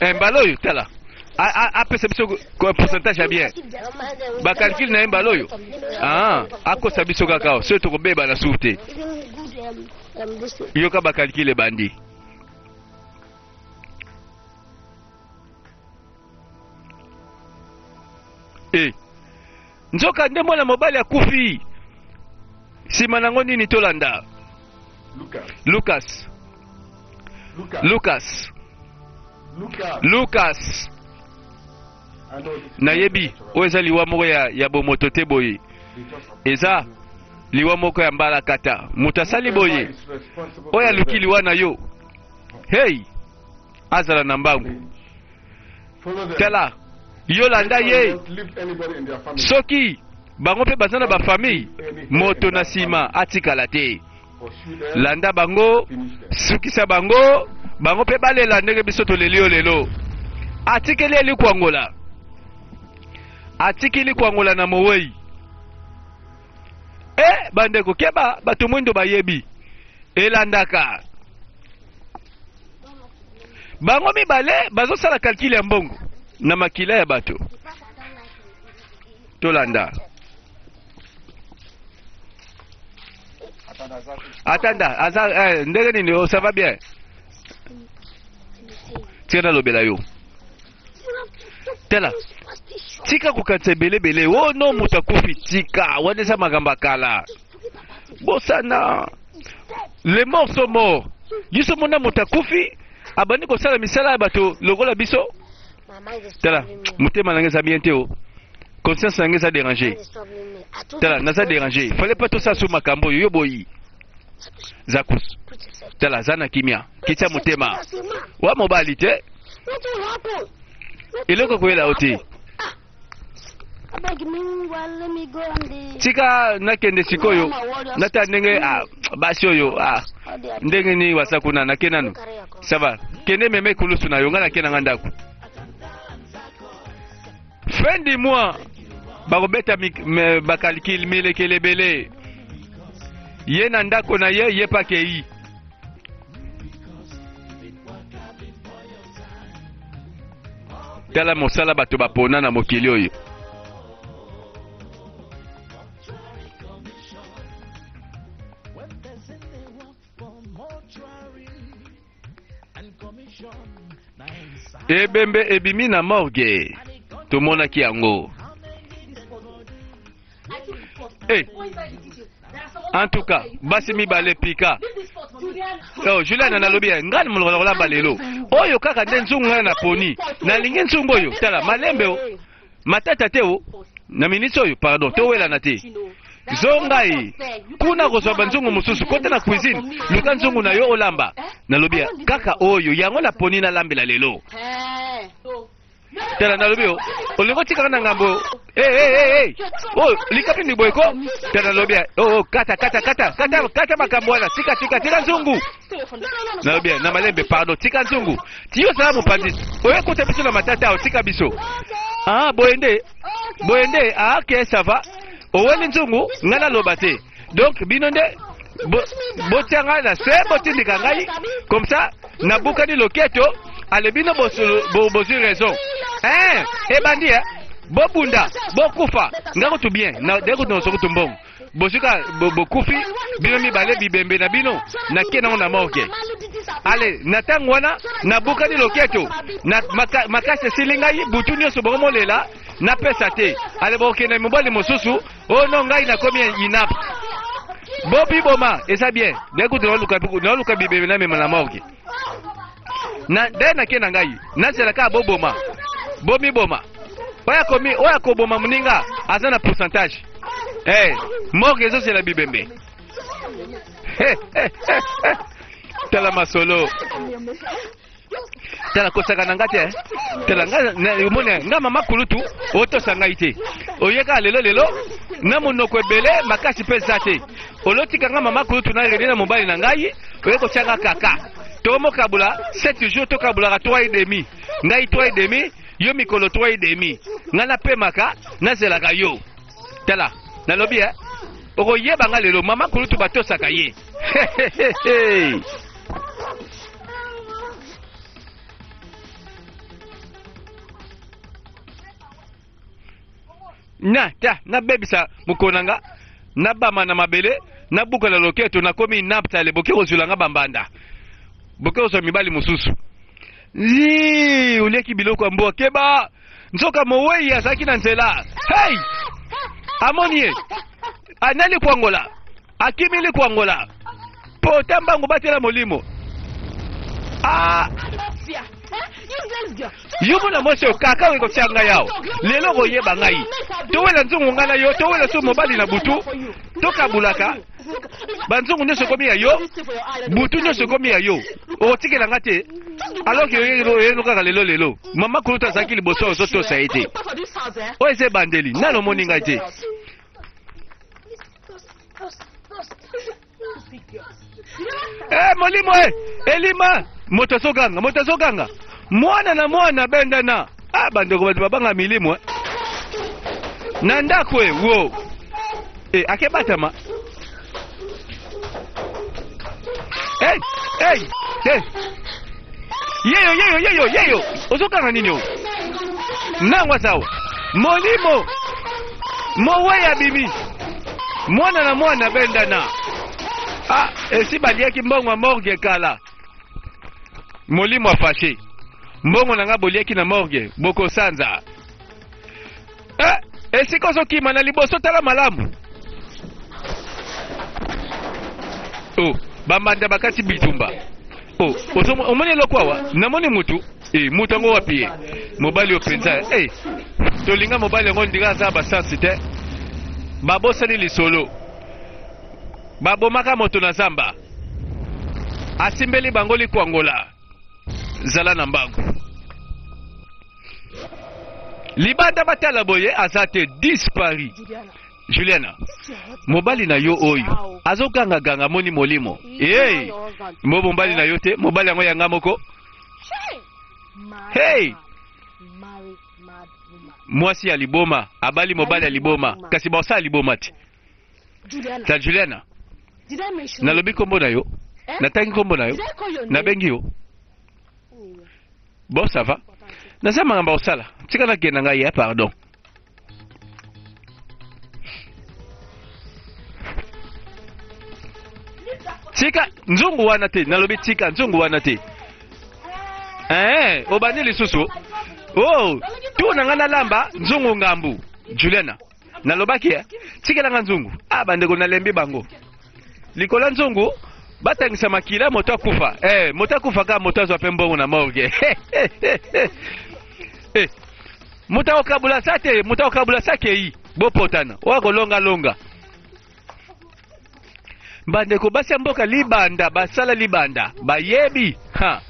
[SPEAKER 1] Eh, mbala oyo tala apesa biso pourcentage ya bien bacalcule na ye mbala oyo ah, akosa biso kaka soki tokobeba na suku te yoka bacalcule ebandi. E nzoka nde mwana mobali akufi nsima nango nini tolanda Lucas Lucas Lucas nayebi oyo eza liwa moko ya, ya bomoto te boye eza liwa moko ya mbalakata moto asali boye oyo aluki liwa na yo hey azala na mbangu tala yo landa ye soki bango mpe baza na bafamille moto na nsima atikala te landa bango sukisa bango bango mpe balela ndenge biso toleli yo lelo atikeli ye likwangola atikili kwangola na mowei e bandeko keba bato mwindo bayebi elandaka bango mibale bazosala kalkile ya mbongo na makila ya bato tolanda atanda aza eh, ndenge nini oh, ça va bien tika nalobela yo tala tika kokanisa ebelebele o oh, no moto akufi tika wana eza makambo ya kala bosana les morts sont morts biso mona moto akufi abandi kosala misala ya bato lokola biso tala motema na ngai eza bien te o conscience na ngai eza déranger tala naza déranger fallait pas tosala so makambo oyo yo boyi zakus tala aza na kimia kitya motema wa mobali te eloko ekoyela yo te tika nakende sikoyo nata ndenge ah, basi oyo ah, ndenge nini wasa kuna nake nanu sava kende meme ekulusu na yo ngai nake nanga ndako fin du mois bakobeta bakalikile milekele ebele ye na ndako na ye ye pakei Tala mosala bato bapona na mokili oyo. Ebembe ebimi na morgue, tomonaki yango. Hey. Eh. En tout cas, basi mibale pika. Oh, Juliana nalobi ya ngai monoko na kolamba lelo. Oyo kaka nde nzungu ngai na poni. Nalingi nzungu oyo. Tala malembe o. Matata te o. Na miniti oyo pardon towelana te. Zonga ye. Kuna kozwa banzungu mosusu kota na cuisine luka nzungu na yo olamba. Nalobi ya kaka oyo yango na poni nalambela lelo. Tala nalobi yo olingi otikaka na ngambo hey, hey, hey, hey. Oh, likapi ni boye ko tala nalobi ya oh, oh, kata kata kata kata kata makambo wana tika tika tika nzungu nalobi ya na malembe pardon tika nzungu tiyo sala mopanzi oye kuta biso na matata awa tika biso ah boye nde boye nde ah ok ça va oweli nzungu ngai naloba te donc bino nde botia ngai na se botindika ngai comme ça nabukani loketo ale bino bozwi raison eh, ebandi eh? bobunda bokufa nga kutu bien de kutu nazo kutu mbongo bozwi kaka bokufi bino mibale bibembe na bino nake nango na morgue ale na ntango wana nabukani loketo na makasi esili ngai butu nyonso bongo molela napesa te ale bokokende mobali mosusu. Oh non, ngai nakomi inapte. Bobiboma, eza bien. Ngai naluka naluka bibebe na mema na morgue. Na nde nake na ngai, nazela kaka boboma. Bomiboma. Oyo akomi, oyo akoboma moninga aza na pourcentage. Eh, morgue ezozela bibembe. Tala masolo. Tala kosaka na nga te eh. Tala nga omoni nga mama kulutu otosa ngai te. Oye kaka lelo lelo na monoko ebele makasi mpe eza te. Olotika nga mama kulutu na rene na mobali na ngai oye kotia nga kaka. Tomokabola 7 jours tokabulaka 3 et demi. Ngai 3 et demi yo mikolo 3 et demi. Ngai napemaka nazelaka yo. Tala nalobi eh okoyeba nga lelo mama kulutu batosaka ye. Na ta nabebisa mokolo na nga nabama na mabele nabuka na loketo nakomi naptale boke kozwela nga bambanda boke kozwa mibali mosusu Zii, oliaki biloko ya mbwa keba nzoka mowei azalaki na nzela hey! Amoni ye anali kwangola akimi likwangola pota mbangu batela molimo ah. Yo mona mwasi oyo kaka oyo kotia ngai awa lelo okoyeba ngai towela nzungu ngai na yo towela so mobali na butu tokabulaka banzungu nyonso ekomi ya yo butu nyonso ekomi ya yo okotikela ngai te alors ke oyeno kaka lelo lelo mama kulutu azalaki liboso ozotosa ye te oyo eza ebandeli nano omoni ngai te. Eh, molimo e elima moto azoganga moto azoganga mwana na mwana bendana ah, bandeko bato babanga milimo eh. Na ndako e wo e akebatama hey, hey, hey. Yeyo yeyo yeyo yeyo ozokanga nini o nango azawa molimo mowei abimi mwana na mwana bendana ah, esi baliaki mbongo ya morgue kala molimo afashe mbongo na nga boliaki na morgue bokosanza eh, esika ozokima na liboso tala malamu oh, bambanda bakati bitumba oh, omoni eloko awa namoni mutu eh, mutu yango wapi ye mobali oyo mpenza eh, tolinga mobali yango ndinga aza basansi te babosani lisolo babomaka moto na zamba asimbeli bango likwangola zala na mbangu libanda batala boye aza te dispari Juliana mobali na yo oyo azogangaganga amoni molimo hey, mo mobali na yo te mobali yango yanga moko hey! Mwasi ya liboma abali mobali ya liboma kasi baosala liboma te ta Juliana nalobi nkombo na yo natangi nkombo na yo nabengi yo bon ça va naza makambo ya kosala tika nakende na ngai ya pardon tika nzungu wana te nalobi tika nzungu wana te eh, obandi lisusu oh, tu na ngai nalamba nzungu ngambu Juliana nalobaki eh, tikela nga nzungu ah, bandeko nalembi bango likolo ya nzungu batangisa makila moto akufa eh, moto akufa kaka moto azwa mpe mbongo na morgue eh, moto akokabula sa te moto akokabula sa kei bopotana oyo akolongalonga bandeko basi ya mboka libanda basala libanda bayebi ha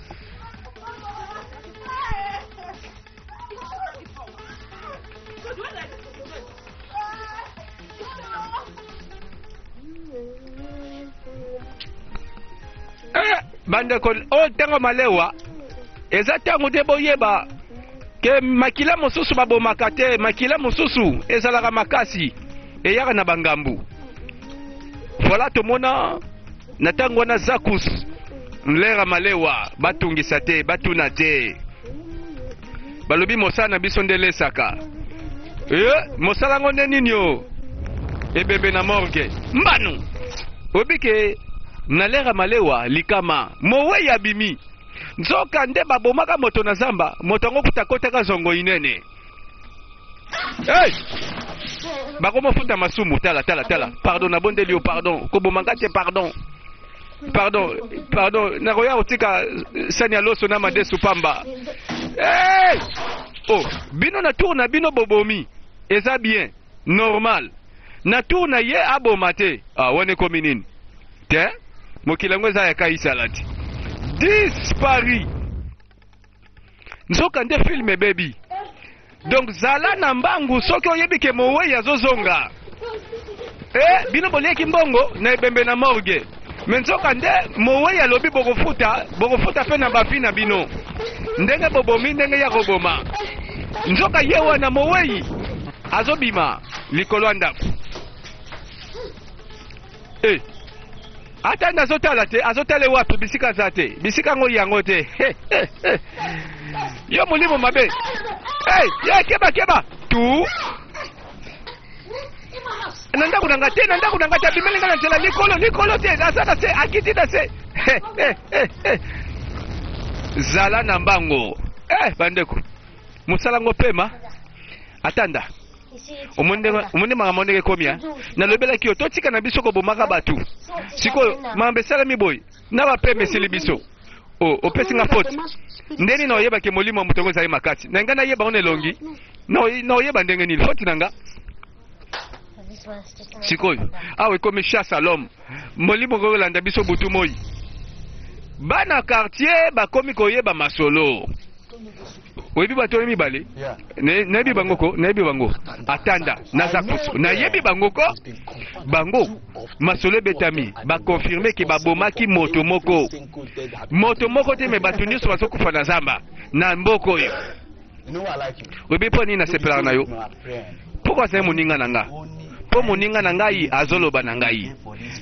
[SPEAKER 1] Eh, bandeko oyo ntango malewa eza ntango te boyeba ke makila mosusu babomaka te makila mosusu ezalaka makasi eyaka na bangambu voilà tomona na ntango wana zakus nlera malewa batungisa te batuna te balobi mosala na biso nde lesaka e mosala yango nde nini o ebembe na morgue mbanu obike na lera malewa likama mowei abimi nzoka nde babomaka moto na zamba moto yango kuta akotaka zongo inene hey! Bakomofuta masumu. Tala, tala, tala. Pardon, nabondeli yo, pardon. Koboma nga te, pardon. Pardon, pardon. Nakoya kotika sani ya loso na madesu pamba. Hey! Oh, bino na tour na bino bobomi. Eza bien. Normal. Na tour na ye aboma te. Ah, wana ekomi nini? Te? Mokili yango eza ya Kaisala te. Disparu. Nzoka nde film ebebi. Donc zala na mbangu soki oyebi ke mowei azozonga. Eh, bino bolieki mbongo na ebembe na morgue. Me nzoka nde mowei alobi bokofuta, bokofuta pe na bavi na bino. Ndenge bobomi ndenge ya koboma. Nzoka ye wana mowei azobima likolo ya ndako. Eh. Ata nde azotala te, azotala wapi bisika aza te, bisika yango yango te. Yo molimo mabe. Hey, ye keba keba. Tu na ndako na nga te, na ndako na nga te, abimeli nga na nzela likolo, likolo te, aza na se, akiti na se. Zala na mbango. Eh, bandeko. Mosala ngo pema. Atanda. Omoni makambo ndenge ekomi eh? Nalobelaki yo totika na biso kobomaka bato. Sikoyo makambo esalemi boye na bapeme esili biso. O, opesi nga faute ndenge nini? Oyebaki molimo ya moto yango ezali makasi na ngai, nayeba ngo na elongi na oyeba ndenge nini faute na nga. Sikoyo awa ekomi chasse à l'homme, molimo kolanda biso butu moi. Bana quartier bakomi koyeba masolo. Oyebi bato oyo mibale? Nayebi bango ko, nayebi bango. Atanda naza kusu, nayebi bango ko. Bango masolo ebetami, bakonfirme ke babomaki moto moko, moto moko te, me bato nyonso bazokufa na zamba na mboka oyo. Oyebi mpo nini nasepelaka na yo? Mpo azali moninga na nga, mpo moninga na ngai azoloba na ngai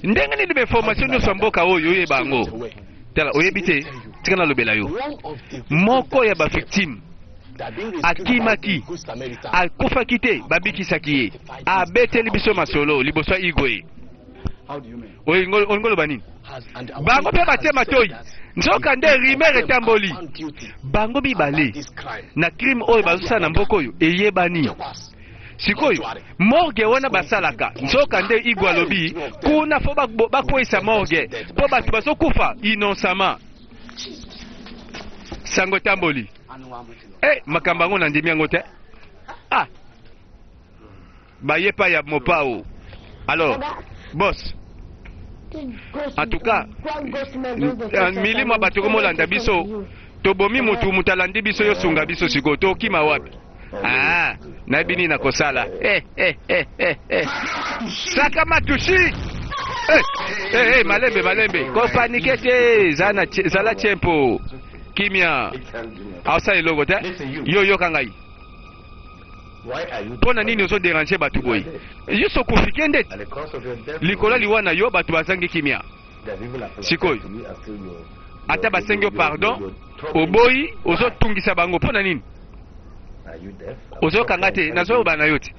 [SPEAKER 1] ndenge nini bainformation nyonso ya mboka oyo oyeba yango. Tala, oyebi te, tika nalobela yo. Moko ya bavictime akimaki, akufaki te, babikisaki ye, abeteli biso masolo liboso ya Igwe. Olingi oloba nini? Bango mpe batie matoi, nzoka nde rumeur etamboli bango mibale na crime oyo bazosala na mboka oyo eyebani. Sikoyo morgue wana basalaka, nzoka nde Igwe alobi kuna fo bakweyisa morgue mpo bato bazokufa innocemment. Sango etamboli. Eh, makambo yango nandimi yango te. Ah, baye pa ya mopao. Alors boss, en tout cas milimo ya bato komolanda biso, tobomi mutu, mutu alandi biso, yosunga biso. Sikoyo tokima wapi? Ah, nayebi nini nakosala. Eh, eh, eh, eh, eh. Saka matushi. Eh, eh, eh, malembe malembe, kopanike te, zala tiempo, kimia, aosala eloko te. Yo yoka ngai, mpo na nini ozoderange bato boye? Yo okufi, kende likolo liwa na yo, bato bazangi kimia. Sikoyo ata basengi yo pardon, oboyi, ozotungisa bango mpo na nini? Ozokanga te, nazoyoba na yo te.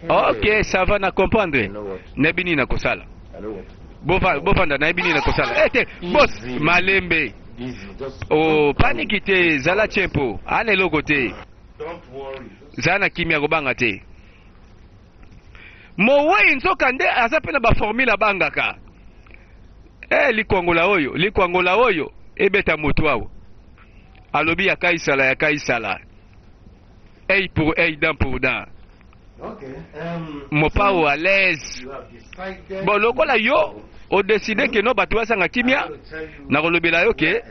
[SPEAKER 1] Ok, ça va, na comprendre, nayebi nini nakosala. Bovanda, nayebi nini nakosala. Eh te, boss, malembe, o paniki te, zala tiempo, ana eloko te, zala na kimia, kobanga te. Mowei nzoka nde aza mpe na baformule abangaka. E likwangola oyo, likwangola oyo ebeta motu awa, alobi ya Kaisala ya Kaisala, œil pour œil, dent pour dent. Mopao à l'aise. Bon, lokola yo odeside ke no bato bazanga kimia, nakolobela yo ke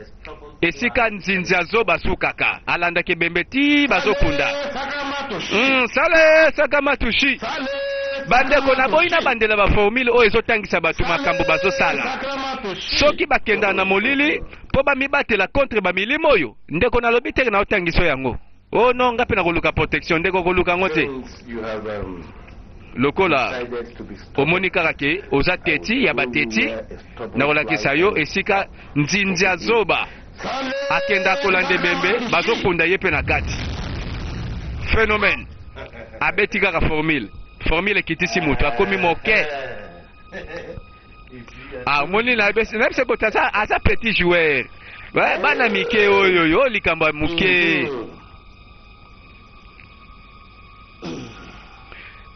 [SPEAKER 1] esika nzinzi azobasukaka, alandaka ebembe ti bazokunda. Sale saka matushi. Bandeko, naboyi na bandela baformule oyo ezotangisa bato makambo bazosala soki bakendaka na molili mpo bamibatela contre bamilimo oyo. Ndeko, nalobi teke na otangiso yango. Oh non, nga mpe nakoluka protection. Ndeko, koluka yango te. Lokola omoni kaka ke oza teti ya bateti, nakolakisa yo esika nzinzi azoba akenda kolanda ebembe, bazokunda ye mpe na kati. Phénomène abeti kaka formule, formule ekitisi moto, akomi moke. Ah, omoni, nayebisi kote aza petit joueur. Bana mike oyo, oyo likambo ya moke.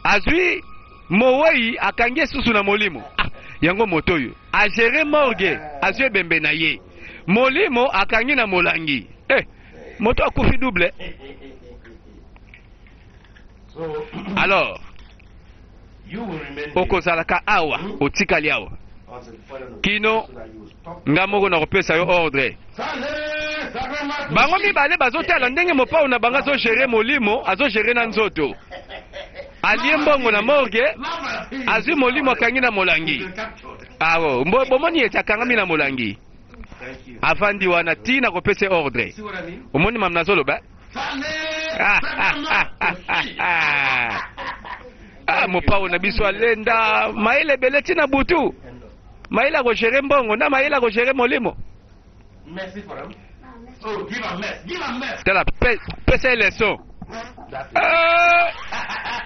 [SPEAKER 1] Azwi mowei akangi ye susu na molimo. Ah, yango moto oyo agere morgue, azwi ebembe na ye. Molimo akangi na molangi. Eh, moto akufi double. Alors, okozalaka awa, otikali awa kino nga moko nakopesa yo ordre. Bango mibale bazotala ndenge mopao na bango azogere molimo, azogere na nzoto. Alie mbongo na morgue, azwi molimo akangi na molangi. Awo, bomoni ete akangami na molangi. Avandi wana ti nakopesa ordre. Omoni mam nazoloba? Ah, mopao na biso alenda mayele ebele ti na butu. Mayele akogere mbongo na mayele akogere molimo. Tala, pesa ye leçon. Ah,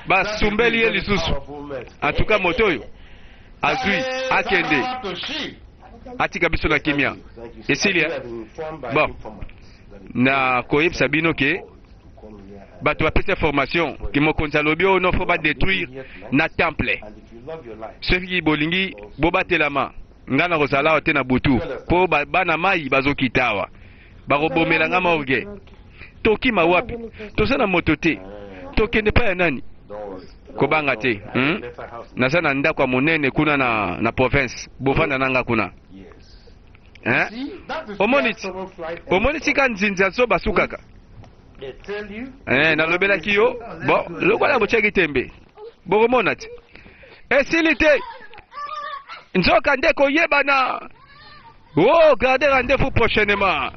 [SPEAKER 1] basumbeli ye lisusu. En tout cas moto oyo azwi akende atika biso na kimia. Esili eh? Bon, na koyebisa bino ke bato bapesa formation ke mokonzi alobi oyo no fo badétruire na temple. Soki bolingi bobatelama, ngai nakozala awa te na butu mpo bana mai bazokita awa, bakobomela nga morgue. Tokima wapi? Toza na moto te, tokende pa ya nani? Kobanga te, Naza na ndako ya monene kuna na province, bovanda na nga kuna. Hein? Omoni ti omoni tika nzinzi azobasukaka. Eh, nalobelaki yo bon lokola botiaki tembe, bokomona ti esili te. Nzoka nde koyebana. Oh, gardez rendez-vous prochainement.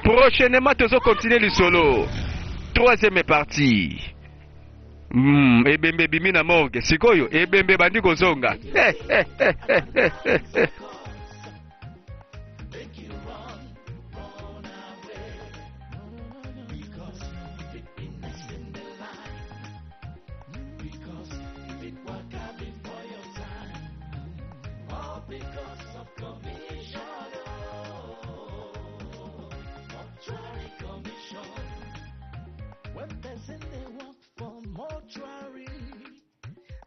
[SPEAKER 1] Prochainement tozo continuer lisolo, troisième partie. Ebembe ebimi na morgue, sikoyo ebembe ebandi kozonga.
[SPEAKER 2] When person they work for mortuary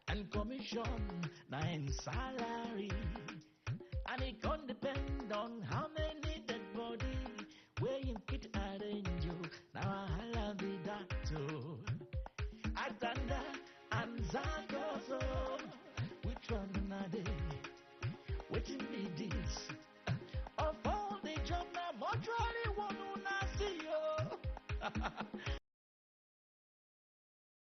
[SPEAKER 2] and commission na im salary, and it can depend on how many dead body wey him fit arrange you. Na wahala be that o. Atanda and Zagozo, which one na dey? Wetin be this?